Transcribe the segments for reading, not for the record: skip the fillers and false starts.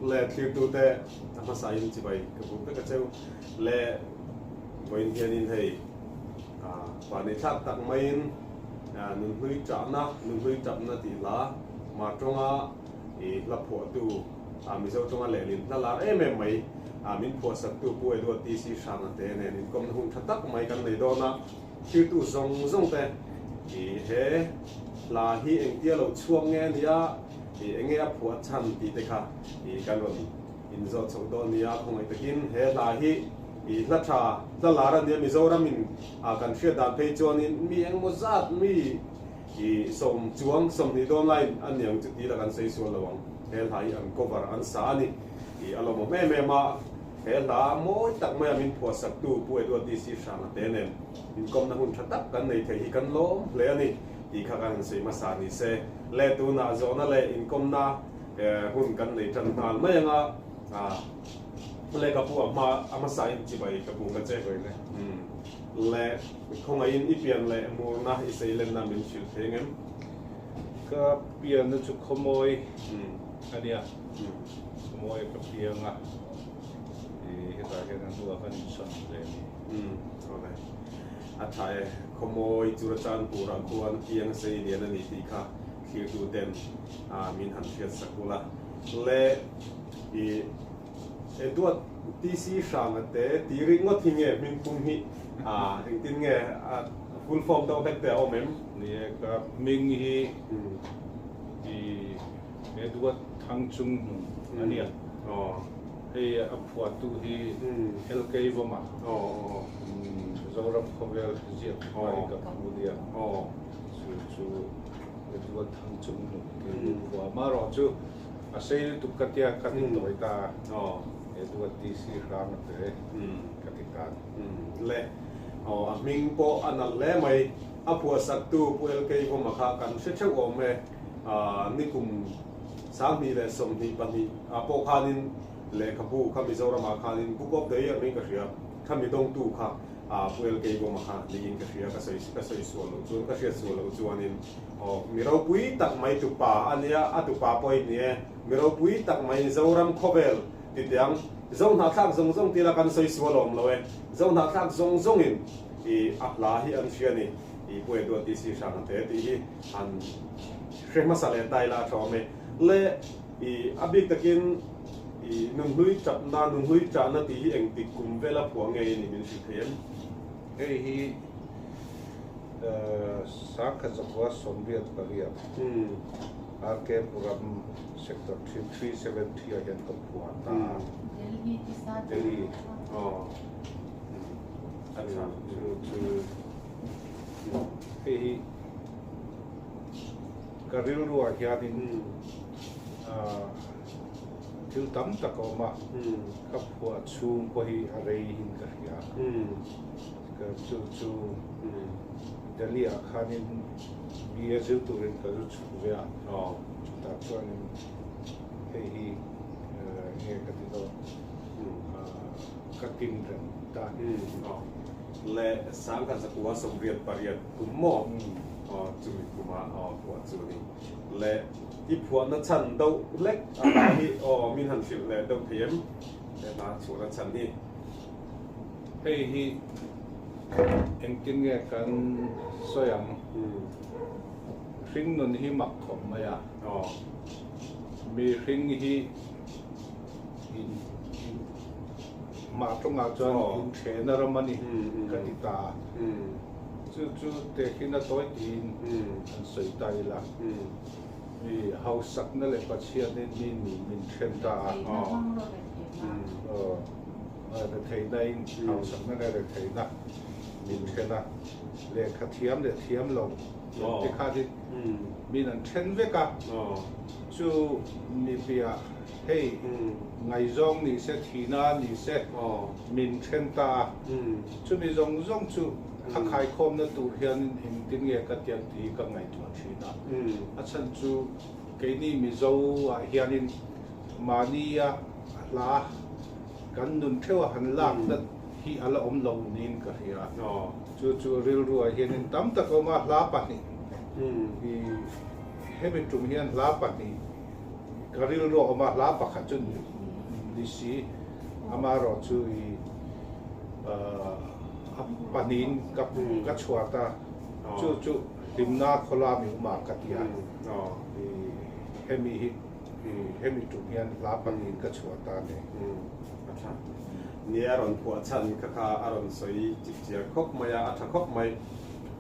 Le thlirtute a hmasain chibai ka buk vek a cheu. Le vawiin hianin hei vanneithlak tak maiin nunhlui ṭahna, nunhlui ṭapna tih hla Mar ṭawnga i hla phuahtu Mizo ṭawnga lehlin hla lar em em mai min phuahsaktu Pu Edward TC Hranga te nen inkawmna hun ṭha tak mai kan nei dawn a. Thirtu zawng zawng te i he hla hi engtia lo chhuak nge a nia, i enge a phuah chhan tih te kha i kan rawn inzawt chhoh dawn nia. Khawngaih takin he hla hi i hla tha, hla lar a nia Mizoram in a kan hriat dan phei chuanin mi engemaw zat mi i sawm chuang 20 dawn laiin a niang chu tih la kan sawi sual lo ang. He hla hi an cover an sa a ni. I a lawmawm em em a. He hla mawi tak maia min phuahsaktu Pu Edward DC Hranga te nen inkawmna hun tha tak kan nei thei hi kan lawm hle a ni tih kha kan han sawi hmasa ni se. Le tunah zawhna leh inkawmna hun kan nei tan nghal mai anga le ka pu a hma a hmasain chibai ka pu ka che. Le khawngaihin i pian leh murna i seilenna min hrilh thei ngem? Ka pianna chu khawmawi a nia. Mawi ka piang a, i hetah hian a hnuah kan insawn hle a ni. Umm awle. A tha e, Khawmawi Churachandpur ah khuan piang sei lian a ni tih kha thlirtu ten min han hriat sak ula. Le i Edward TC Hranga te ti ringawt hi nge hming pum hi engtin nge a full form deuh hlek te a awm em? Ni e, ka hming hi i Edward Thangchungnung a nia. Hei a phuahtu hi LK Vawma, Zoram khawvel ziak pa hi ka phu nia. Chu chu Edward Thangchungnung tih a phuah. Amaherawhchu a sei lutuk ka tia ka ti tawi ta a, Edward TC Hranga te ka ti ta. Le, a hming pawh a nalh hle mai. A phuahsaktu Pu LK Vawma kha kan hre theuh awm e. Nikum 2022 ah pawh khanin lehkhabu kha Mizoramah khanin Book of the Year niin ka hria, khami dawngtu kha Pu LK Bawma kha niin ka hria, ka sawi ka sawi sual loh chuan ka hriat sual loh chuanin aw mi ropui tak mai tupa a nia, a tupa pawhin ni e, mi ropui tak mai Zoram khawvel ti teh ang, Zohnahthlak zawng zawng tila kan sawi sual awm lo e, Zohnahthlak zawng zawngin i a hla hi an hria ni, i Pu Edward DC Hranga te tih hi. An hre hmasa leh ta ila a tha awm e. Le i a bik takin i nunhlui chapna, nunhlui chahna tih hi engtik kum vela phuah nge i nih min hrilh thei em? Hei hi 1988 RK Puram Sector 373 ah hian ka phuah ta a. Delhi. A tha. Chu chu. Hei hi ka rilruah hianin thil tam tak a awm a, ka phuah chhung pawh hi a rei in ka hria. Chu chu Delhi ah khanin BA zir turin ka zu chhuk ve a, chutah chuanin hei hi nge ka ti dawn, ka tin reng ta a ni. Le 1988 kum maw? Aw chumi kuma aw phuah chu ni. Le i phuahna chhan deuh hlek a hla hi aw min han hrilh leh deuh thei em? He hla chhuahna chhan hi. Hei hi engtin nge kan sawi ang? Hringnun hi mak khawp mai a. Mihring hi in in mah tawngah chuan inthena ram a ni ka ti ta a. Chu chu tehkhin a tawi tiin an sawi ta ila. Mi hausakna leh Pathianin mi ni min then ta a. Retheihna in hausakna leh retheihna min then a. Lehkha thiam leh thiam lo te khanin min an then vek a. Chu mipiah hei ngaihzawng ni se, thihna ni se min then ta a. Chumi zawng zawng chu a khaikhawmna tur hianin engtin nge ka tiang tih hi ka ngaihtuah thin a. A chhan chu keini Mizo ah hianin mahnia hla kan nun theuh a han lakna hi a la awm lo niin ka hria. Chu chu rilru ah hianin tam tak a awm a, hla pahnih i hemi tum hian hla pahnih. Ka rilru a awm a, hla pakhat chu ni si, amaherawhchu i a pahnihin ka ka chhuat a, chu chu hlimna khawla mi awm a ka ti a, i hemi hi hemi tum hian hla pahnihin ka chhuat a ni. A tha. Ni a rawn phuah chhan kha kha a rawn sawi chip chiar khawp mai a, a tha khawp mai.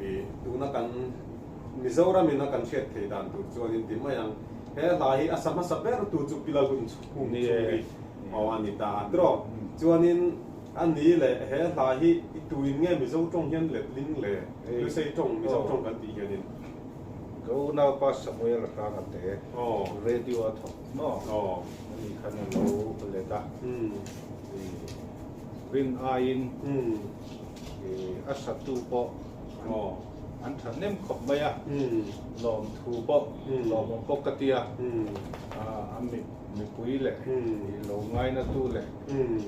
I tuna kan Mizoram in a kan hriat theih dan tur chuan in ti mai ang. He hla hi a sa hmasa ber tu chu Pi Lalhun Chhung Chhung hi aw a ni ta a tiraw. Chuanin a ni leh he hla hi i tuin nge Mizo tawng hian letling le Lusei tawng Mizo tawng kan tih hianin. Ka unaupa Samuel Hranga te radio a thawk maw a nih khan a lo let a, rin aiin a satu pawh an tha nem khawp mai a, lawmthu pawh lawmawm pawh ka ti a, a mipui leh lo ngainatu leh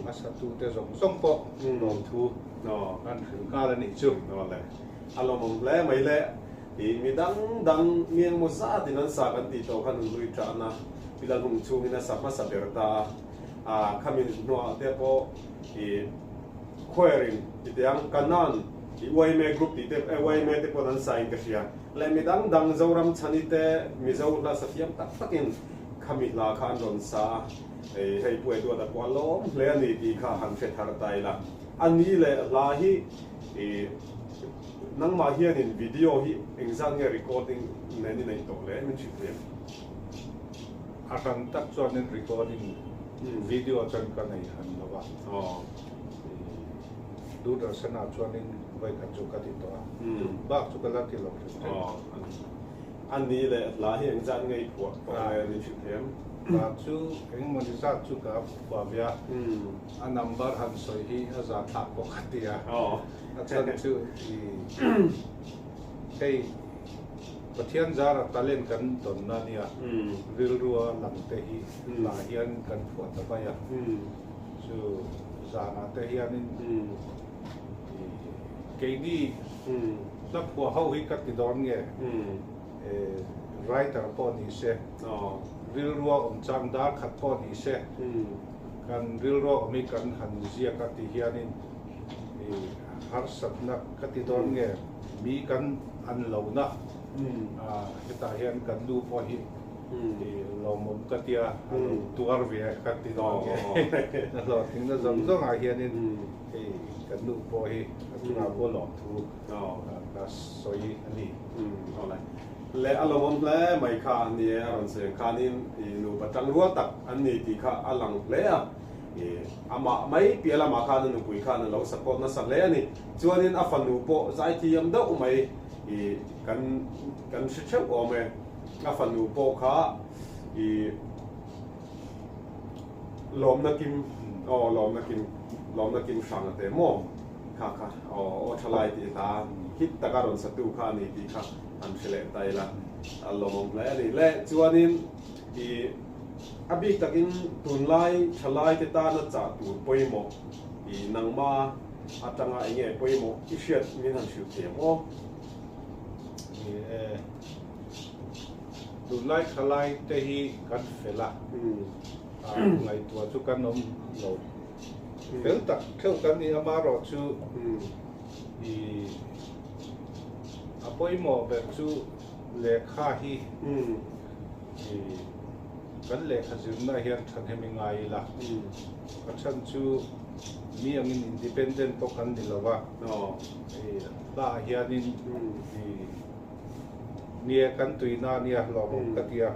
a satute zawng zawng pawh lawmthu an hrilh nghal a nih chu. A lawmawm hle mai le, i mi dang dang mi engemaw zatin an sa kan tih tawh khan an hlui ṭahna Pilal hung chhungin a sa hmasa ber ta a, khami hnuah te pawh i choir in ti teh ang Kanan i yma group tih te yma te pawn an sa in ka hria leh mi dang dang Zoram chhani te Mizo hla sa thiam tak tak in khami hla kha an rawn sa a, hei Pu Eduarda pawh a lawm hle a ni tih kha han hre thar ta ila a ni leh hla hi i nangmah hianin video hi engzat nge recording nen i neih tawh le min hrilh thei em? A hran tak chuanin recording video chuan ka nei han lo va, Doordarshan-ah chuanin vawikhat chu ka ti tawh a, chu bak chu ka la ti lo hrim hrim. A ni leh hla hi engzat nge i phuah tawh le min hrilh thei em? Hla chu engmawni zat chu ka phuah ve a, a number han sawi hi a za thlak pawh ka ti a, a chhan chu i hei Pathian zara talent kan dawnna nia rilrua lang te hi hla hian kan phuah ta mai a, chu zanah te hianin i keini hla phuah ho hi ka ti dawn nge writer pawh ni se rilrua awm chang dar khat pawh ni se kan rilrua awm hi kan han ziak a ti hianin i harsatna ka ti dawn nge mi kan an lohna hetah hian kan nu pawh hi lawmawm ka tia a lo tuar ve ka ti dawn nge a hlawhtling na zawng zawngah hianin hei kan nu pawh hi a chungah pawh lawmthu ka sawi a ni. Leh a lawmawm hle mai kha a ni e, a rawn sawi ang khanin nupa tangrual tak an ni tih kha a lang hle a. Amah mai piah lamah khan a nupui khan a lo support nasa hle a ni. Chuanin a fanu pawh zaithiam deuh mai i kan kan hre theuh awm e. A fanu pawh kha i lawmna kim aw lawmna kim lawmna kim hrang a te maw kha kha aw aw thalai tih hla hit taka rawn satu kha a ni tih kha an hre leh ta ila a lawmawm hle a ni. Le chuanin i A bik takin tunlai thalaite tana chah tur pawimawh i nangma atanga eng nge pawimawh i hriat min han hrilh thei ang aw? Ni e, tunlai thalaite hi kan fel a, ngaihtuah chu kan awm lo. Fel tak theuh kan ni amarawh chu i a pawimawh ber chu lehkha hi I kan lehkha zirna hian thahnem i ngai ila, a chhan chu mi angin independent pawh kan ni lo va, i hlaah hianin i nia kan tuina nia hlawhawm ka tia,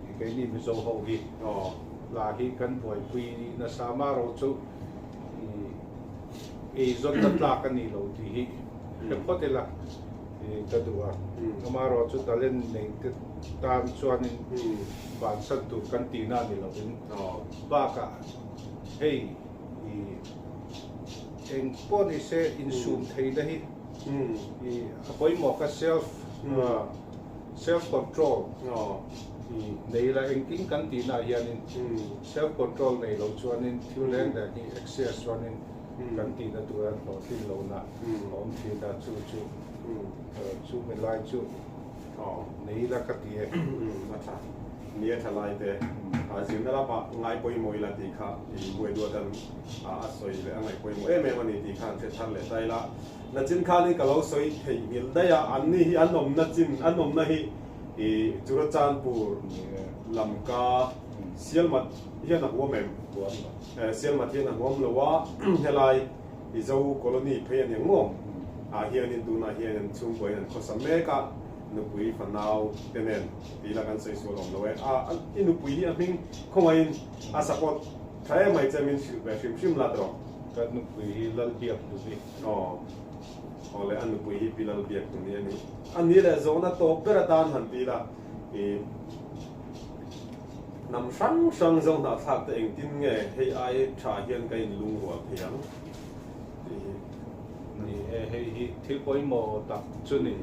i keini Mizo ho hi hla hi kan buaipui nasa amarawh chu i eizawnna tlak a ni lo tih hi hre phawt ila. Ka duh a, amaherawh chu talent nei te tan chuanin bansan tur kan tihna a ni lovin bakah hei i eng pawh ni se insum theihna hi i a pawimawh ka self self control i nei la engtin kan tihna ah hianin self control nei lo chuanin thil reng reng hi excess chuanin kan tihna tur an hlawhtlin lohna a awm thin a, chu chu chu mi lai chu nei ila ka ti e. A tha. Nia thalai te zirna lamah ngai pawimawh ila tih kha i buai duatan a sawi leh a ngaih pawimawh em em a ni tih kha an hre thar leh ta ila. Nachin khanin ka lo sawi theihnghilh daih a, anni hi an awmna chin, an awmna hi i Churachandpur lamka Sialmat hian a huam em? Sialmat hian a huam lo a, helai i Zo colony phei a ni ang maw? Ah hianin tunah hian an chhungkuain an khawsa mek a, nupui fanau te nen tih ila kan sawi sual awm lo e. A i nupui hi a hming khawngaihin a support tha em mai che min hrilh ve hrim hrim la tawh. Ka nupui hi Lalbiakhluni. Aw aw le a nupui hi Pi Lalbiakhluni a ni. A ni leh zawhna tawp ber atan han ti ila i hnam hrang hrang zo hnahthlak te engtin nge hei ai tha hian ka inlungrual thei ang tih hi. Ni e, hei hi thil pawimawh tak chu ni.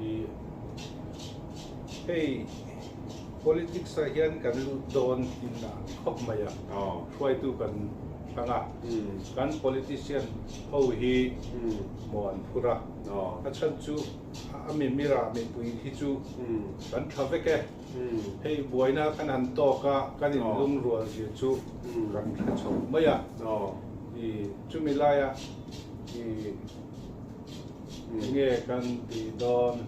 I hei politics ah hian kan lut dawn in a ang khawp mai a, hruaitu kan thlang a, kan politician ho hi maw an phur a, a chhan chu a mimira mipui hi chu kan tha vek e, hei buaina kan han tawk a, kan inlungrual zia chu kan hre chho mai a, i chumi laia i Enge kan tih dawn?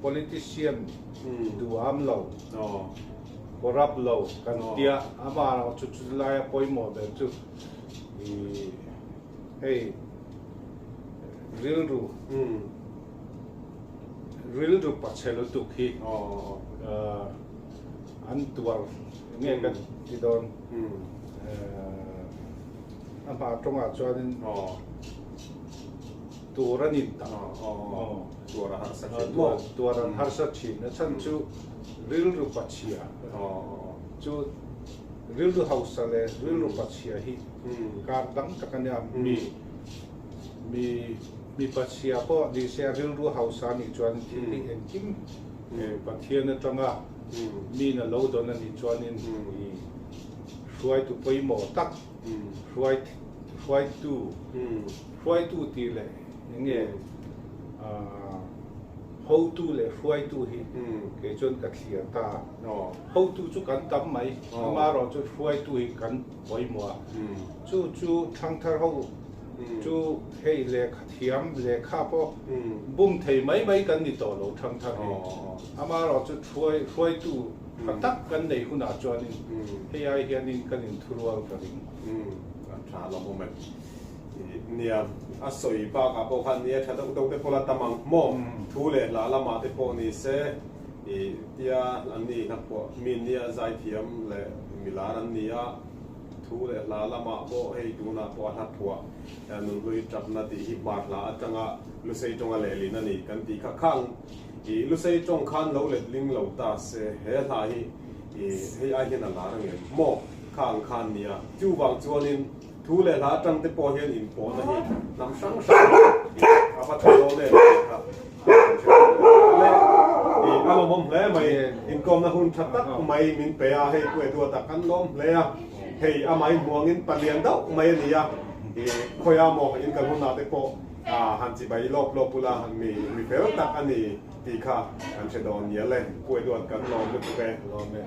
Politician duham lo, corrupt lo kan tia, amah erawh chu chu laia pawimawh ber chu hei rilru, rilru pachhe lutuk hi an tuar enge kan ti dawn? A hma tawngah chuanin tur a nin tak. Tuar a harsa thin maw? Tuar an harsa thin. A chhan chu rilru pachhia chu rilru hausa leh rilru pachhia hi kar dang tak a nia. Mi mi mi pachhia pawh ni se a rilru hausa a nih chuan thil hi engkim Pathian atanga min a lo dawn a nih chuanin Hruaitu pawimawh tak, hruai hruaitu, hruaitu tih leh eng nge hotu leh hruaitu hi kei chuan ka thlir ta a. Hotu chu kan tam mai, amaherawhchu hruaitu hi kan pawimawh a. Chu chu thangthar ho chu hei lehkha thiam, lehkha pawh bum thei mai mai kan ni tawh lo thangthar hi. Amaherawhchu hruaitu Tha tak kan neih hunah chuanin hei ai hianin kan inthurual ka ring. A tha lo awm e. Nia, a sawi bakah pawh khan nia tha deuh deuh te pawh la tam ang maw? Thu leh hla lamah te pawh ni se i tia an ni hlaphuah mi nia zaithiam leh milar an ni a, thu leh hla lamah pawh hei tunah pawh a hlaphuah nunhlui tapna tih hi hmar hla atanga Lusei tawnga lehlin a ni kan tih kha khang. I Lusei tawng khan lo let ling lo ta se he hla hi i hei ai hian a lar angem maw kha ang khan nia. Chuvang chuanin thu leh hla atang te pawh hian inpawhna hi hnam hrang hrang i a va tha dawn em tih kha kan hre thei lo le. I a lawmawm hle mai, inkawmna hun tha tak mai min pe a, hei Pu Eduata kan lawm hle a, hei amah inhmuangin palian deuh mai a ni a, i khawiah maw in kal hunah te pawh A han chibai lawp lawp ula mi mi fel tak a ni tih kha kan hre dawn nia le. Puai duat kan lawm lutuk e. Lawm e.